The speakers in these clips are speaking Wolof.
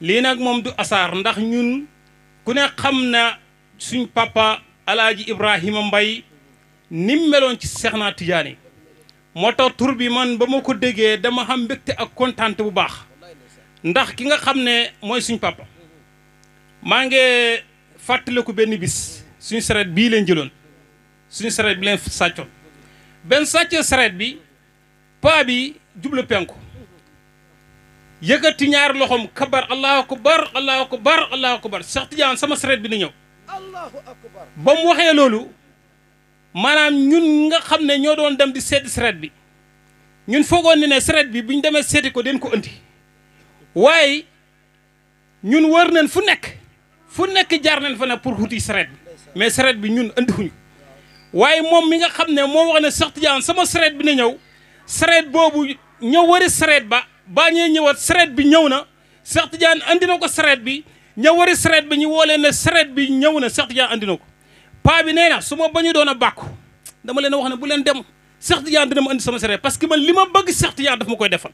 lii nag moom du asaar ndax ñun ku ne xam na suñ papa alaaji Ibrahima Mbay nim meloon ci Seexna Tijaani moo tax tur bi man ba ma ko déggee dama xam mbégte ak kontaante bu baax ndax ki nga xam ne mooy suñ papa maa ngi fàttaliku benn bis suñu sareet bii leen jëloon suñu sareet bi leen sàccoon benn sàccee sareet bi paa bi jublu penku yëkkati ñaari loxoom kabar allahu akbar allahu akbar allahu akbar Cheikh Tidiane sama sareet bi na ñëw ba mu waxee loolu maanaam ñun nga xam ne ñoo doon dem di seeti sareet bi ñun foogoon ne sareet bi bu ñu demee seeti ko den ko andi waaye ñun wër nañ fu nekk jaar nañ fa ne pour xuti sareet bi mais sareet bi ñun andiwuñu waaye moom mi nga xam ne moo wax ne Cheikh Tidiane sama sareet bi na ñëw sareet boobu ñëw wari sareet ba baa ñee ñëwaat sareet bi ñëw na Cheikh Tidiane andi na ko sareet bi ñëw wari sareet bi ñu woo leen ne sareet bi ñëw na Cheikh Tidiane andi na ko paa bi nee na su ma bañu doon a bàkku dama leen wax ne bu leen dem Cheikh Tidiane dina ma andi sama sareet parce que man li ma bëgg Cheikh Tidiane daf ma koy defal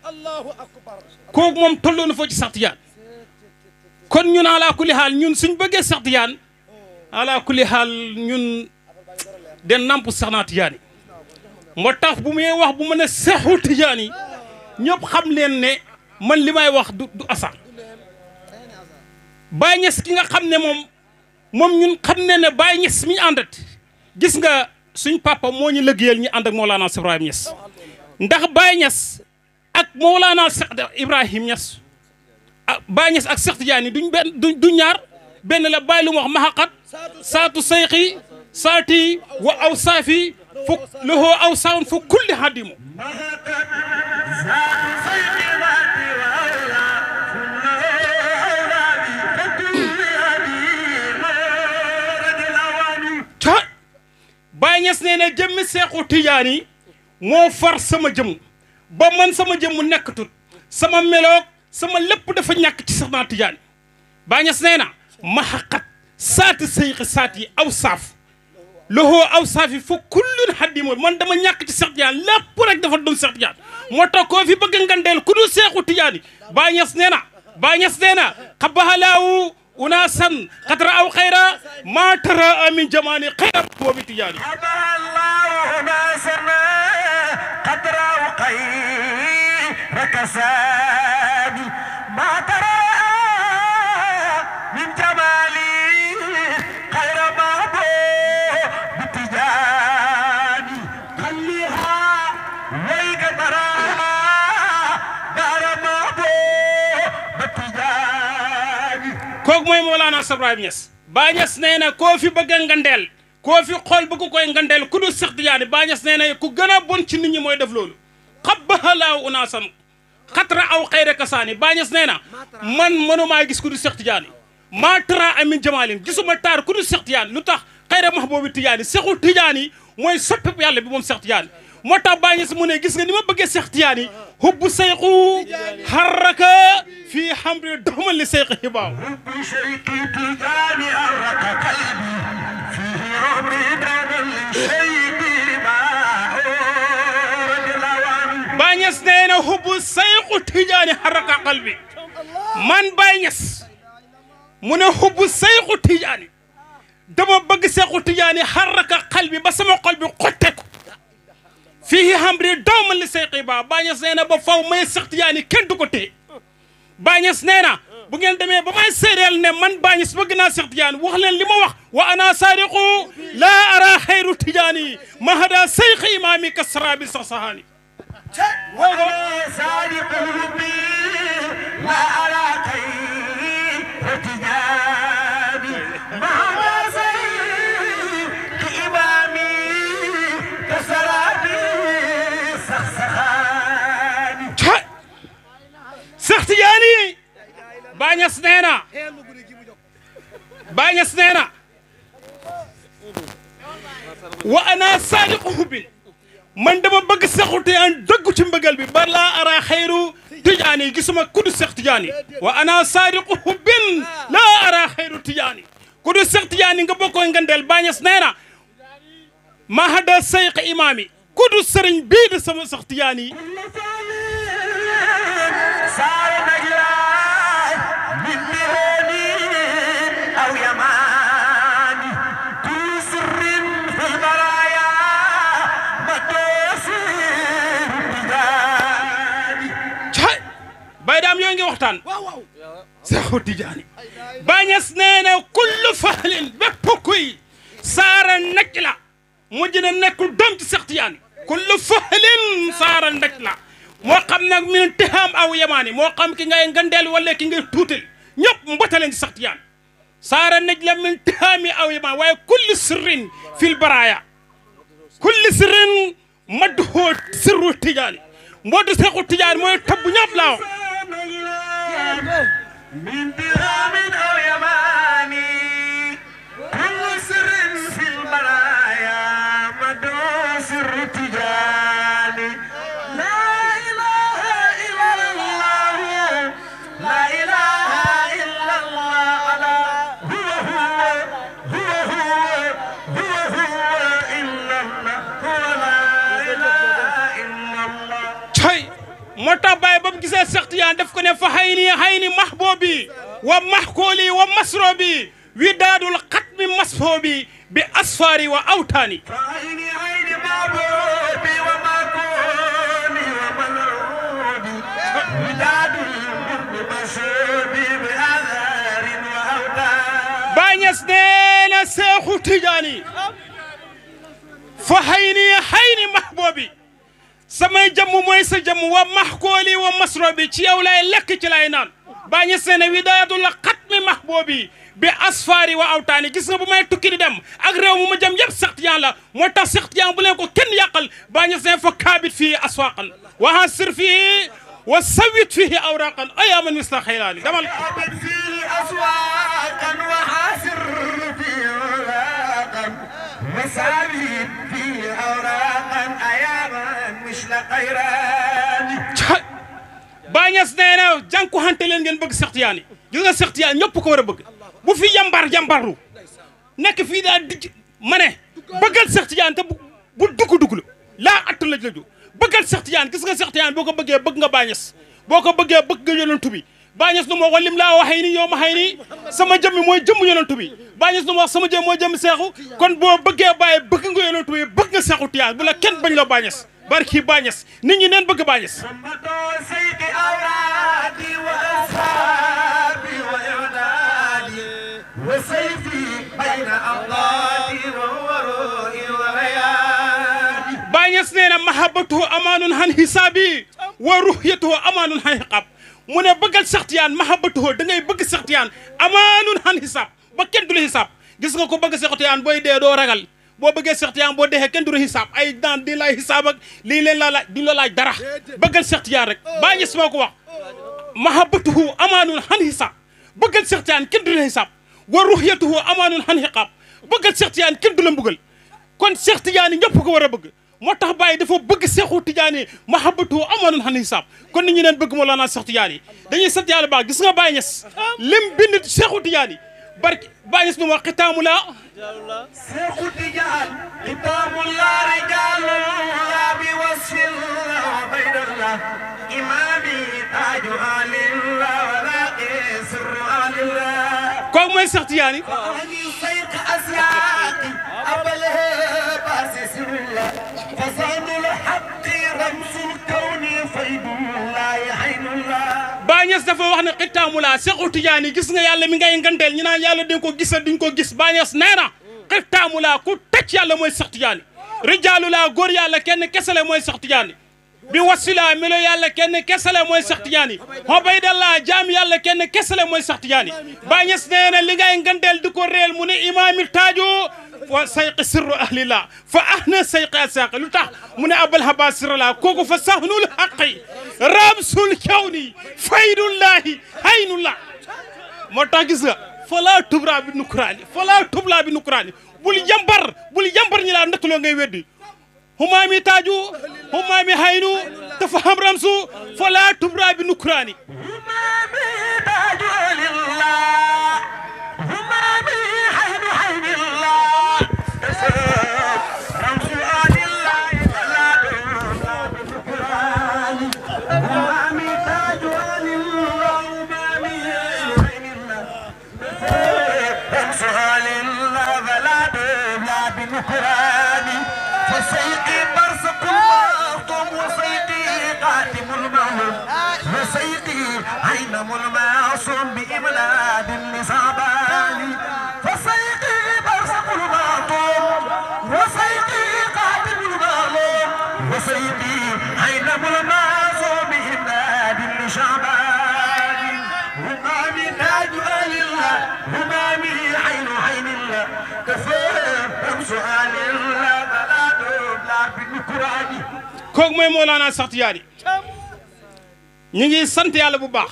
kooku moom tolloo na foo ci Cheikh Tidiane kon ñun ala kulli xaal ñun suñ bëggee Cheikh Tidiane ala kulli xaal ñun den namp Seexna Tijaani moo tax bu muy wax bu ma ne Seexu Tijaani ñëpp xam leen ne man li may wax du asar Baay Ñas ki nga xam ne moom ñun xam ne ne Baay Ñas mi ñu àndat gis nga suñ papa moo ñu liggéeyal ñu ànd ak Mawlana Cheikh Ibrahim Ñas ndax Baay Ñas ak Mawlana Cheikh Ibrahim Ñas Baay Ñas ak Cheikh Tidiane duñ benn du ñaar benn la bàyyi lu mu wax maxaqat saatu sayxi saati wa aw saafi fu loxoo aw saawun fu kulli hadimu Baay Ñas nee na jëmmi Seexu Tijaani moo far sama jëm ba man sama jëm mu nekkatut sama meloog sama lépp dafa ñàkk ci Seexna Tijaani Baay Ñas nee na maxaqat saati sayxi saati aw saaf loxoo aw saafi fa kullun xaddimoo man dama ñàkk ci Seex Tijaan lépp rek dafa doon Seex Tijaan moo tax koo fi bëgg ngandeel ku dul Seexu Tijaani Baay Ñas nee na xabahalaawu unaasan xadra aw xayra maa tara amin jamaani xayra boobi Tijaani xabahalaawu unaasan xadra aw xayra kasaani maa tara min jamaali xayra maa boobi Tijaani xalliha wayga dara dara maa boobi Tijaani kooku mooy Mawlana Cheikh Ibrahim Niass Baay Ñas nee na koo fi bëgg a ngandeel koo fi xool bëgg koy ngandeel ku dul Seex Tijaani Baay Ñas nee na ku gën a bon ci nit ñi mooy def loolu xabbahalaaw unaasan xatra aw xayra kasaani Baay Ñas nee na man mënumaa gis ku dul Seex Tijaani maa tara amin jamaalin gisuma taar ku dul Seex Tijaani lu tax xayra mahboobi Tijaani Seexu Tijaani mooy soppeeb yàlla bi moom Seex Tijaani moo tax Baay Ñas mu ne gis nga ni ma bëggee Seex Tijaani hubbu sayxu harraka fii hamri doxamal li sayxi hibaaw hubbu sayxi Tijaani harraka qalbi fii hamri doxamal li sayxi hibaaw Baay Ñas nee na hubbu sayxu Tijaani harraka qalbi man Baay Ñas mu ne hubbu sayxu Tijaani dama bëgg Seexu Tijaani harraka qalbi ba sama xol bi xotteeku fii hamri doomal li sayxi ba Baay Ñas nee na ba faw may Seex Tijaani kenn du ko téye Baay Ñas nee na bu ngeen demee ba may seedeel ne man Baay Ñas bëgg naa Seex Tijaani wax leen li ma wax wa ana saadiqu laa ara xayru Tijaani mahada sayxi imaami kasrabi saxsahaani wa ana saadiqu bi laa ara xayru Tijaani mahada sayxi imaami kasrabi Seex Tijaani Baay Ñas nee na Baay Ñas nee na wa ana saadiqu hubbin man dama bëgg Seexu Tijaani dëggu ci mbëggal bi ba laa ara xayru Tijaani gisuma ku dul Seex Tijaani wa ana saadiqu hubbin laa ara xayru Tijaani ku dul Seex Tijaani nga bokkoo ngandeel Baay Ñas nee na mahada sayxi imaami ku dul sëriñ bii di sama Seex Tijaani saara najlaay min daam yoo ngi waxtaan Seexu Tijaani Baay Ñas nee na kullu fahlin bépp kuy saara naj la mujj na nekkul doom ci Seex Tijaani kullu fahlin saara naj la moo xam nag min tihaam aw yamaani moo xam ki ngay ngandeel wala ki ngay tuutal ñëpp mbotaleen ci Seex Tijaani saara naj la min tihaami aw yamaani waaye kulli sirrin fil baraaya kulli sirrin madduhu sirru Tijaani mbootu Seexu Tijaani mooy tabbu ñëpp laaw من درام أو يماني كل سر في البرايا مدو سر تجاني لا إله إلا الله لا إله إلا الله هو إلا الله هو لا إله إلا الله شيء متى بايبم كيسة سختيان دفع كنا فهيني محبوبي ومحكولي ومسروبي وداد القتم مسحوبي بأسفاري وأوتاني فهيني محبوبي ومحكولي ومسروبي وداد القتم مسحوبي بأسفار وأوتاني بانيس دينا Seexu Tijaani فهيني محبوبي samay jëmm mooy sa jëmm wa maxkooli wa masrobi ci yow lay lekk ci lay naan Baay Ñas ne widaadul xatmi mahboobi bi asfaari wa awtaani gis nga bu may tukki di dem ak réew mu ma jëm yëpp Seex Tijaan la moo tax Seex Tijaan bu leen ko kenn yàqal Baay Ñas ne fa kaabit fii aswaaqan wa hasir fii wa sawit fii awraaqan ayaa man misla xaylaani damal kaabit fii aswaaqan wa hasir fii awraaqan wa sawit fii awraaqan ayaa man misla xaylaani Baay Ñas nee na jànku xante leen ngeen bëgg Seex Tijaan yi gis nga Seex Tijaan ñëpp ko war a bëgg bu fi yambarlu nekk fii daal di ma ne bëggal Seex Tijaan te bu dugg la laa att la ju bëggal Seex Tijaan gis nga Seex Tijaan boo ko bëggee bëgg nga Baay Ñas boo ko bëggee bëgg nga yonent bi Baay Ñas nu ma wax lim laa waxee ni yow ma xëy ni sama jëmmi mooy jëmm yonent bi Baay Ñas nu ma wax sama jëmm mooy jëmm Seexu kon boo bëggee Baay bëgg nga yonent bi bëgg nga Seexu Tijaan bu la kenn bañ la Baay Ñas barki Baay Ñas nit ñi neen bëgg Baay Ñas Baay Ñas nee na mahabbatuhu amaanun han hisaabi wa ruhyatuhu amaanun han hiqaab mu ne bëggal Seex Tijaan mahabbatuhu da ngay bëgg Seex Tijaan amaanun han hisaab ba kenn du la hisaab gis nga ko bëgg Seex Tijaan booy dee doo ragal boo bëggee Seex Tijaan boo dexee kenn du la hisaab ay daan di lay hisaab ak lii leen la laaj di la laaj dara bëggal Seex Tijaan rek Baay Ñas moo ko wax mahabbatuhu amaanun han hisaab bëggal Seex Tijaan kenn du la hisaab wa ruhyatuhu amaanun han hiqaab bëggal Seex Tijaan kenn du la mbugal kon Seex Tijaan yi ñëpp ko war a bëgg moo tax Baay dafa bëgg Seexu Tijaan yi mahabbatuhu amaanun han hisaab kon nit ñi neen bëgg Mawlana Seex Tijaan yi dañuy sant Yàlla baax gis nga Baay Ñas lim bind Seexu Tijaan yi barki Baay Ñas nu ma xitaamu la Seexu Tijaan xitaamu la rijaalu ya bi wasfil baydallah imaami taaju alillah wala sirru alillah kooku mooy Seex Tijaan yi sayq asyaaqi abale baasi sirullah fasanul haqqi ramsul kawni faydullah aynullah Baay Ñas dafa wax ne xitaamu la Seexu Tijaan yi gis nga yàlla mi ngay nganteel ñu naan yàlla dañ ko gis duñ ko gis Baay Ñas nee na xitaamu la ku tëj yàlla mooy Seex Tijaan yi rijaalu la góor yàlla kenn kese la mooy Seex Tijaan yi bi wasila melo yàlla kenn kese la mooy Seex Tijaan yi Ubaydallah jaam yàlla kenn kese la mooy Seex Tijaan yi Baay Ñas nee na li ngay nganteel di ko réel mu ne imaami taaju wa sayqi sirru ahlillah fa ahna sayqi asaqi lu tax mu ne abal haba sirrala kooku fa sahnul haqqi ramsul kawni faydullahi haynullah moo tax gis nga fala tubra bi nukraani bul yambar ñi laa nattuloo ngay weddi humaami taaju humaami haynu tafaham ramsu fala tubra bi nukraani humaami taaju lillah humaami haynu haynillah ramsu alillah fala tubra bi nukraani humaami taaju lillah humaami haynillah ramsu alillah fala tubra bi nukraani فسيقي برزق المعطم وسيقي قاتم المعلوم وسيقي عينم المعصوم بإمداد لصعبان فسيقي برزق المعطوم وسيقي قاتل المعلوم وسيقي عينم المعصوم بإمداد لشعبان همامي تاج آل الله همامي عين عين الله كفاف سؤال الله بلا دوبلا بالقرآن kooku mooy Mawlana Cheikh Tidiane ñu ngi sant yàlla bu baax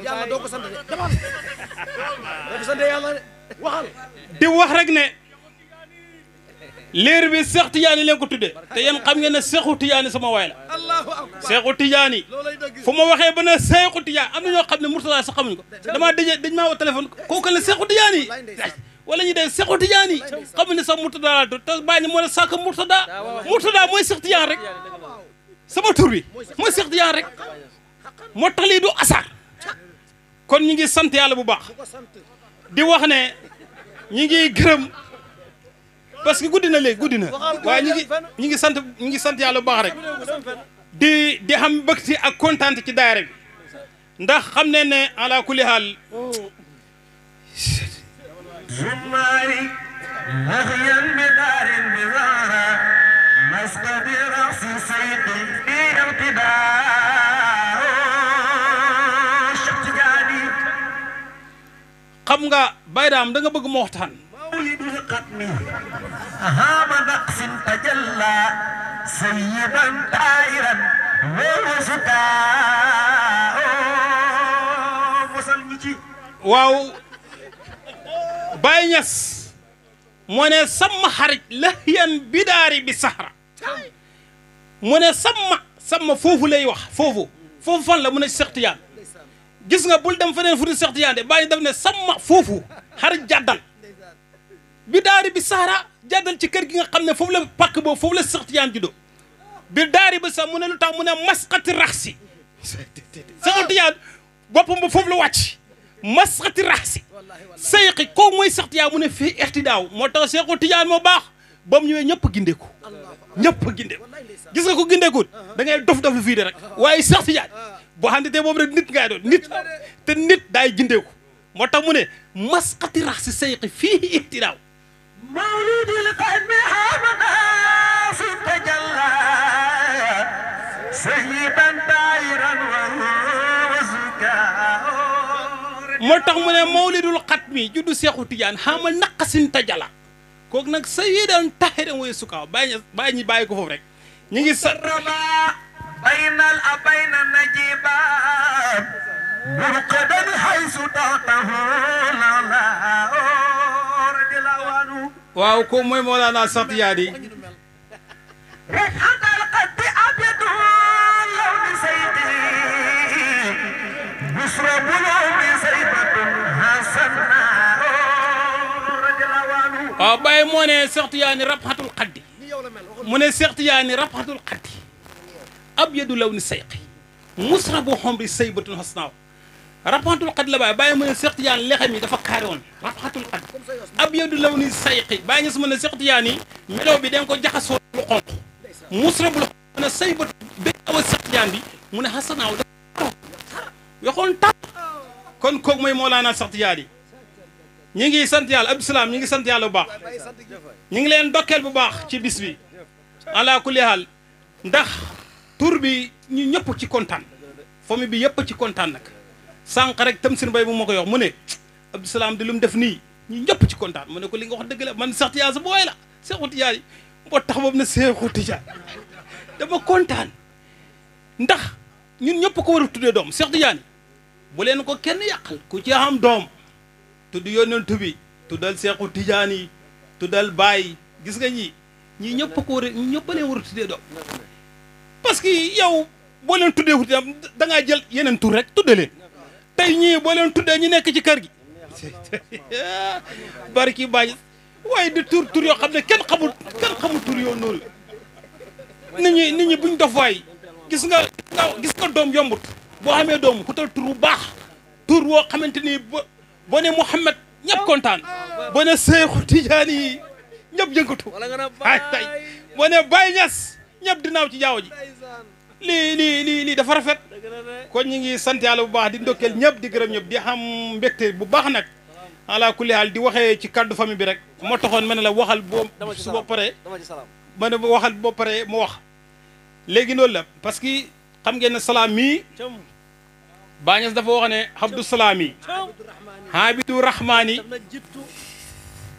yàlla doo ko sant de demal doo ko sant yàlla de waxal di wax rek ne liir bi Cheikh Tidiane leen ko tudde te yéen xam ngeen ne Cheikhu Tidiane sama waay la allahu akbar Cheikhu Tidiane loolay dëgg fu ma waxee ba ne Cheikhu Tidiane am na ñoo xam ne Mourtada sax xamuñ ko damaa dañ maa woo téléphone kooku la Cheikhu Tidiane wala ñu dee Cheikhu Tidiane xamuñ ne sax Mourtada laa tudd te bàyyi moo ne sàkk Mourtada mooy Cheikh Tidiane rek sama tur bi mooy Cheikh Tidiane rek moo tax lii du asar kon ñu ngi sant yàlla bu baax di wax ne ñi ngi gërëm parce que guddi na léegi guddi na waaye ñu ngi sant yàlla bu baax rek di xam bëgti ak kontaan ci daayira bi ndax xam ne ne ala kulli haal زماري مغيا بدار بزارة مسقط رأس سيقي في ارتداء شتجاني xam nga bayraam da nga bëgg mu waxtaan مولد القتم هام نقص تجلى سيبا طائرا ووسطاء مسلمتي waaw Baye Niass moo ne sama xarit la yan bidaari bi saxra mu ne sama foofu lay wax foofu fan la mu ne Cheikh Tidiane gis nga bul dem feneen fu di Cheikh Tidiane de bàyyi def ne sama foofu xarit jàddal bidaari bi saxra jàddal ci kër gi nga xam ne foofu la pàkk boobu foofu la Cheikh Tidiane juddoo bidaari bi sax mu ne lu tax mu ne masqati raxsi Cheikh Tidiane boppam ba foofu la wàcc masqati raxsi sayqi kooku mooy Cheikh Tidiane mu ne fii ixtidaaw moo tax Cheikh Tidiane moo baax ba mu ñëwee ñëpp gindeeku gis nga ko gindeekut da ngay dof lu fii de rek waaye Cheikh Tidiane boo xam ne te boobu rek nit ngay doon nit te nit daay gindeeku moo tax mu ne masqati raxsi sayqi fii ixtidaaw مولد القلب حامنا تجلى سيبا دائرا وهو زكاء moo tax mu ne mawlidul xatmi juddu Cheikhu Tidiane xamal naqasin tajala kooku nag sayyidan tahiran wa suka bàyyi ñi bàyyi ko foofu rek ñu ngi sa ربا بين الأبين نجيبا مرقدا حيث تعته لا رجل عنه waaw ko mooy Mawlana Cheikh Tidiane رفعة القد أبيض لون سيدي بشر بلوم سيبة حسنا رجل عنه waaw Baye moo ne Cheikh Tidiane rabxatul xaddi mu ne Cheikh Tidiane rabxatul xaddi abyadu lawni sayqi musrabu xomri saybatun hasnaaw rabxatul xaddi la Baye mu ne Cheikh Tidiane lexam yi dafa kaare woon rabxatul xaddi abyadu lawni sayqi Baye ñes mu ne Cheikh Tidiane yi meloo bi da nga ko jaxasoo lu xonq musrabul mu ne saybatu bi awa Cheikh Tidiane bi mu ne hasnaaw da yoxoon tar kon kooku mooy Mawlana Cheikh Tidiane ñi ngi sant yàlla Abdou Salam ñi ngi sant yàlla bu baax ñi ngi leen dokkeel bu baax ci bis bi ala kulli haal ndax tur bi ñu ñëpp ci kontaan famille bi yëpp ci kontaan nag sànq rek Tamsir Mbaye bu ma ko wax mu ne Abdou Salam di lu mu def nii ñu ñëpp ci kontaan mu ne ko li nga wax dëgg la man Cheikh Tidiane sa booy la Cheikhu Tidiane moo tax boobu ne Cheikhu Tidiane dama kontaan ndax ñun ñëpp ko war a tuddee doom Cheikh Tidiane bu leen ko kenn yàqal ku ci am doom tudd yonent bi tuddal Cheikhu Tidiane yi tuddal Baye gis nga ñii ñëpp ko war a ñëpp leen war a tuddee doom parce que yow boo leen tuddee wuti da ngaa jël yeneen tur rek tudde leen tey ñii boo leen tuddee ñu nekk ci kër gi barki Baye waaye di tur yoo xam ne kenn xamul tur yoo noonu nit ñi buñ dof waay gis nga doom yombut boo xamee doom ku tal tur bu baax tur woo xamante ni boo ne Mouhamed ñëpp kontaan boo ne Cheikhu Tidiane yi ñëpp yëngatu ay tay boo ne Baye Niass ñëpp dinaaw ci jaww ji lii dafa rafet kon ñu ngi sant yàlla bu baax di ndokkeel ñëpp di gërëm ñëpp di xam mbégte bu baax nag ala kulli haal di waxee ci kaddu famille bi rek moo taxoon ma ne la waxal boo su ba paree ma ne waxal boo paree mu wax léegi loolu la parce que xam ngeen ne salaam mii Bañes dafa wax ne Abdou Salaam yi Habidu Rahmaani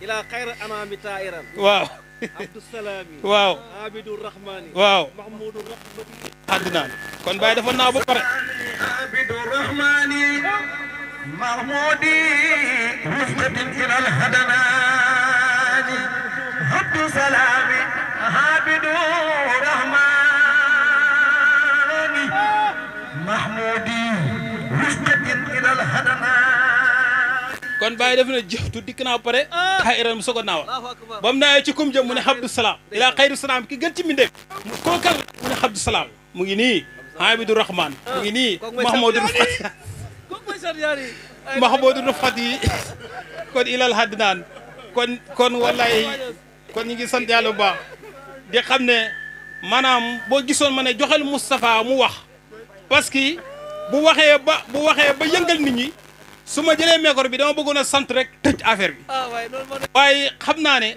ila xayra anami tairan waaw Abdou Salami waaw Habidu Rahmani waaw Mahmoudou Rahmani àddinaan kon Baye dafa naaw ba pare عابد الرحمن محمودي وفدة إلى الهدنان عبد سلام عابد الرحمن محمودي وفدة إلى الهدنان kon Baye def na jëftu dikk naa ba pare taayiran mu soog a naawa ba mu naawee ci kum jëm mu ne Abdou Salaam ila xayru salaam ki gën ci mbindeef kookal mu ne Abdou Salaam mu ngi nii Habidu Rahman mu ngi nii Mahmoudou Rafat yi kon ilal hadnaan kon wallahi kon ñu ngi sant yàlla bu baax di xam ne maanaam boo gisoon ma ne joxel Moustapha mu wax parce que bu waxee ba yëngal nit ñi su ma jëlee micro bi dama bëggoon a sant rek tëj affaire bi waaye xam naa ne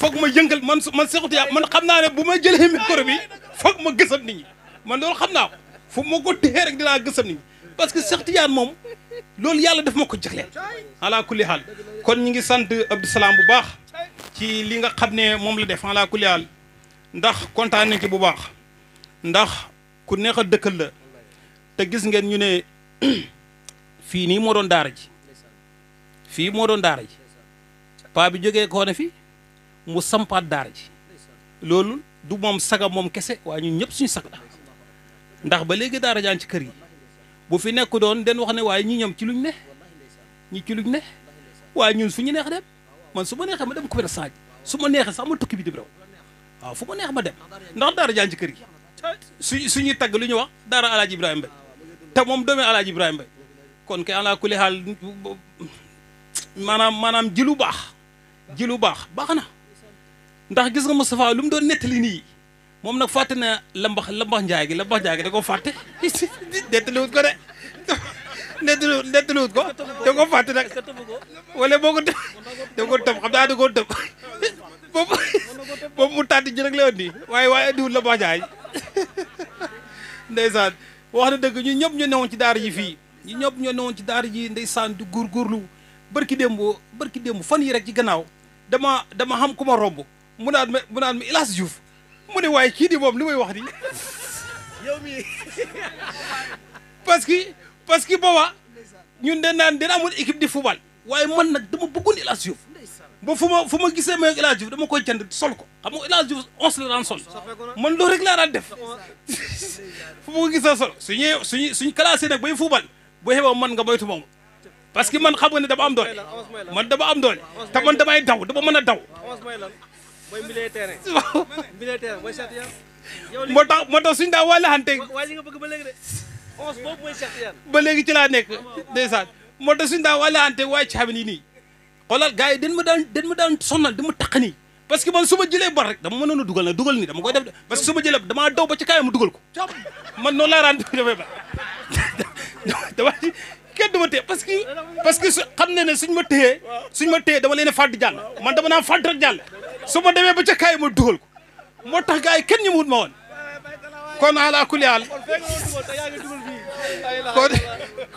foog ma yëngal man Seexu Tijaan man xam naa ne bu ma jëlee micro bi foog ma gësam nit ñi man loolu xam naa ko fu ma ko téye rek dinaa gësam nit ñi parce que Seexu Tijaan moom loolu yàlla daf ma ko jagleel ala kulli haal kon ñu ngi sant Abdou Salaam bu baax ci li nga xam ne moom la def ala kulli haal ndax kontaan nañ ci bu baax ndax ku neex a dëkkal la te gis ngeen ñu ne fii nii moo doon daara ji fii moo doon daara ji paa bi jógee koo ne fi mu sampaat daara ji loolu du moom saga moom kese waaye ñun ñëpp suñu sag la ndax ba léegi daara jaan ci kër yi bu fi nekk doon den wax ne waaye ñi ñoom ci luñ ne ñi ci luñ ne waaye ñun fu ñu neex dem man su ma neexee ma dem ko benn saaj su ma neexee sax ma tukki bi di réew waaw fu ma neex ma dem ndax daara jaan ci kër yi suñuy tagg lu ñu wax daara alaaji Ibrahima Mbaye te moom doomi alaaji Ibrahima Mbaye kon kay ala kulli xaal maanaam ji lu baax baax na ndax gis nga Moustapha lu mu doon nettali nii moom nag fàtte na lambax njaay gi da ko fàtte nettaliwut ko de nettaliwut ko da ko fàtte nag wala boo ko da ko tëb xam naa da koo tëb boobu mu tàtti ji rek la indi waaye indiwut lambax njaay ndeysaan wax na dëgg ñun ñëpp ñu newoon ci daara ji fii ñi ñëpp ñoo newoon ci daara ji ndeysaan di góorgóorlu barki démb fan yi rek ci gannaaw dama xam ku ma romb mu naan ma Ilaas Diouf mu ne waaye kii di moom li may wax di yow mi parce que booba ñun dina amul équipe di football waaye man nag dama bëggoon Ilaas Diouf ba fu ma gisee ma Ilaas Diouf dama koy jënd sol ko xam nga Ilaas Diouf 11 la daan sol man loolu rek laa daan def fu ma ko gisee sol suñu classé nag bay football boo xeeboo man nga moytu moom parce que man xam nga ne dama am doole te man damay daw dama mën a daw mooy militaire mooy Cheikh Tidiane moo tax suñu daa wàlla xante waa ji nga bëgg ba léegi de 11 boobu mooy Cheikh Tidiane ba léegi ci laa nekk ndeysaan moo tax suñu daa wàlla xante waaye ci xam ni nii xoolal gars yi dañ ma daan sonal di ma taq nii parce que man su ma jëlee bor rek dama mënoon a dugal nag dugal nii dama koy def parce que su ma jëlee damaa daw ba ci kaay mu dugal ko man noonu laa daan defee ba dama kenn du ma téye parce que xam ne suñ ma téyee dama leen a fàdd jàll man dama naa fàdd rek jàll su ma demee ba ca kaay ma dugal ko moo tax gars yi kenn ñu wut ma woon kon ala kulli haal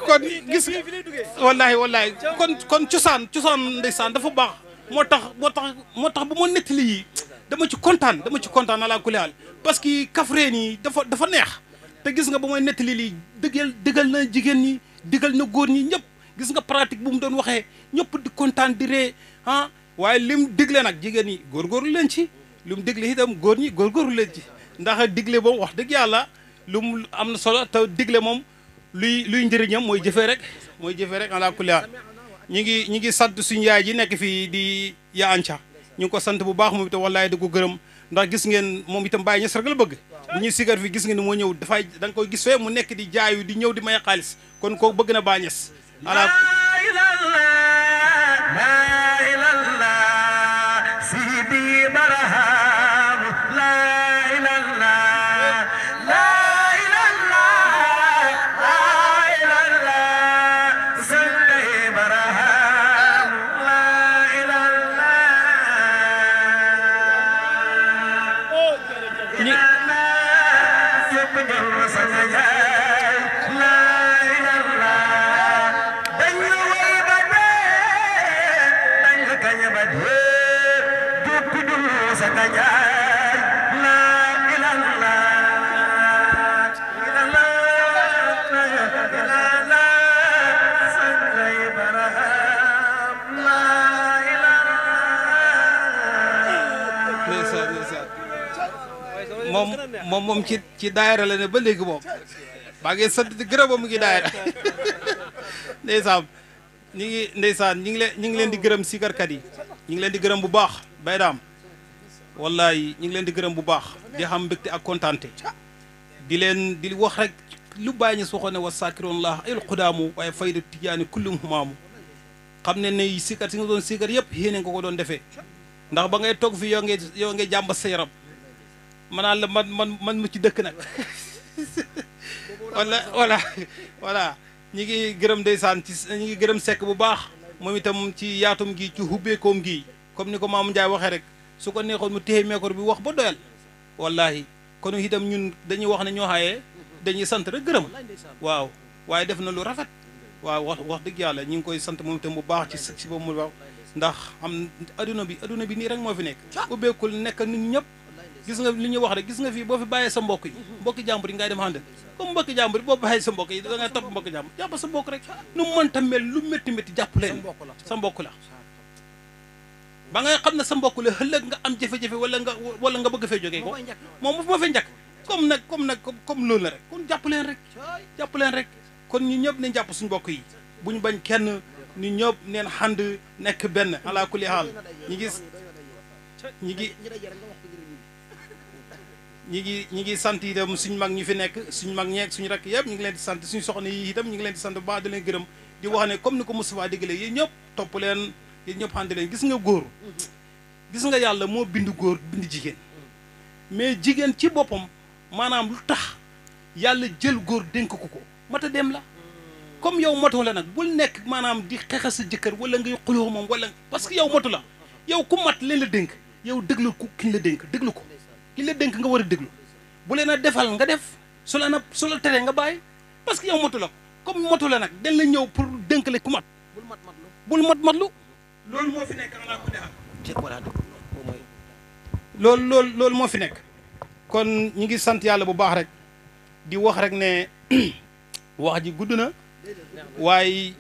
kon gis wallahi kon cosaan ndeysaan dafa baax moo tax bu ma nettali yi dama ci kontaan ala kulli haal parce que Kaffrine yi dafa neex te gis nga ba may nettali lii dëggal na jigéen ñi digal na góor ñi ñëpp gis nga pratique bu mu doon waxee ñëpp di kontaan di ree waaye lim digle nag jigéen ñi góorgóorlu leen ci lu mu digle itam góor ñi góorgóorlu leen ci ndax digle moom wax dëgg yàlla lu mu am na solo te digle moom luy njëriñam mooy jëfee rek ala kulli haal ñi ngi sant suñu yaay ji nekk fii di yaa anca ñu ngi ko sant bu baax moom itam wallaay da ko gërëm ndax gis ngeen moom itam Baye Niass rek la bëgg bu ñuy sigar fi gis ngeen ni moo ñëw da nga koy gis fee mu nekk di jaayu di ñëw di may xaalis kon koo bëgg na Baye Niass ala Sidi Barham la ñi moom ci daayira la ne ba léegi moom baa ngi sant di gërëm mu ngi daayira ndeysaan ñi ngi leen di gërëm sikarkat yi ñi ngi leen di gërëm bu baax bay daam wallahi ñi ngi leen di gërëm bu baax di xam mbégte ak kontaante di wax rek lu bàyyi ñu waxoon ne wa sakiroonlah ayul xudaamu waaye fayda tijaani kullum humaamu xam ne ne sikar si nga doon sikar yëpp yéene nga ko doon defee ndax ba ngay toog fi yow ngay jàmba sa yaram manaan la man mu ci dëkk nag voilà ñi ngi gërëm ndeysaan ñi ngi gërëm sekk bu baax moom itam ci yaatum gi ci hubbeekoom gi comme ni ko Maam Ndiaye waxee rek su ko neexoon mu téye micro bi wax ba doyal wallahi kon itam ñun dañuy wax ne ñoo xaayee dañuy sant rek gërëm waaw waaye def na lu rafet waaw wax dëgg yàlla ñu ngi koy sant moom itam bu baax ci si ba mu wax ndax am adduna bi nii rek moo fi nekk ubbeekul nekk nit ñëpp gis nga li ñuy wax rek gis nga fii boo fi bàyyee sa mbokk yi mbokki jàmbur yi ngay dem ànd comme mbokki jàmbur yi boo bàyyee sa mbokk yi da ngay topp mbokki jàmbur jàpp sa mbokk rek nu mënta mel lu métti jàpp leen sa mbokk la ba nga xam ne sa mbokk la ëllëg nga am jafe-jafe wala nga bëgg fee jógee ko moom moo fay njëkk comme loolu la rek kon jàpp leen rek kon ñu ñëpp nañ jàpp suñu mbokk yi buñ bañ kenn ñu ñëpp neen xand nekk benn ala kulli haal ñi ngi sant itam suñu mag ñu fi nekk suñu mag ñeeg suñu rakk yëpp ñu ngi leen di sant suñu soxna yi itam ñu ngi leen di sant bu baax di leen gërëm di wax ne comme ni ko Moustapha diggalee yéen ñëpp topp leen yéen ñëpp ànd leen gis nga góor gis nga yàlla moo bind góor bind jigéen mais jigéen ci boppam maanaam lu tax yàlla jël góor dénk ko mata dem la comme yow moto la nag bul nekk maanaam di xeexa sa jëkkër wala ngay xuloo moom wala parce que yow moto la yow ku mat leen la dénk yow déglu ko kiñ la dénk déglu ko ki la dénk nga war a déglu bu leen a defal nga def su la teree nga bàyyi parce que yow motu la comme motu la nag dañ la ñëw pour dénk la ku mat bul matlu loolu moo fi nekk ala ko defal loolu moo fi nekk kon ñi ngi sant yàlla bu baax rek di wax rek ne wax ji gudd na waaye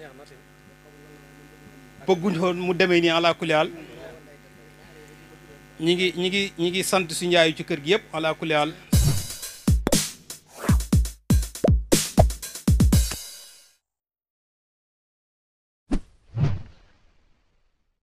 bëgguñ woon mu demee nii ala kulli haal ñi ngi sant su njaayu ci kër gi yëpp ala kulli haal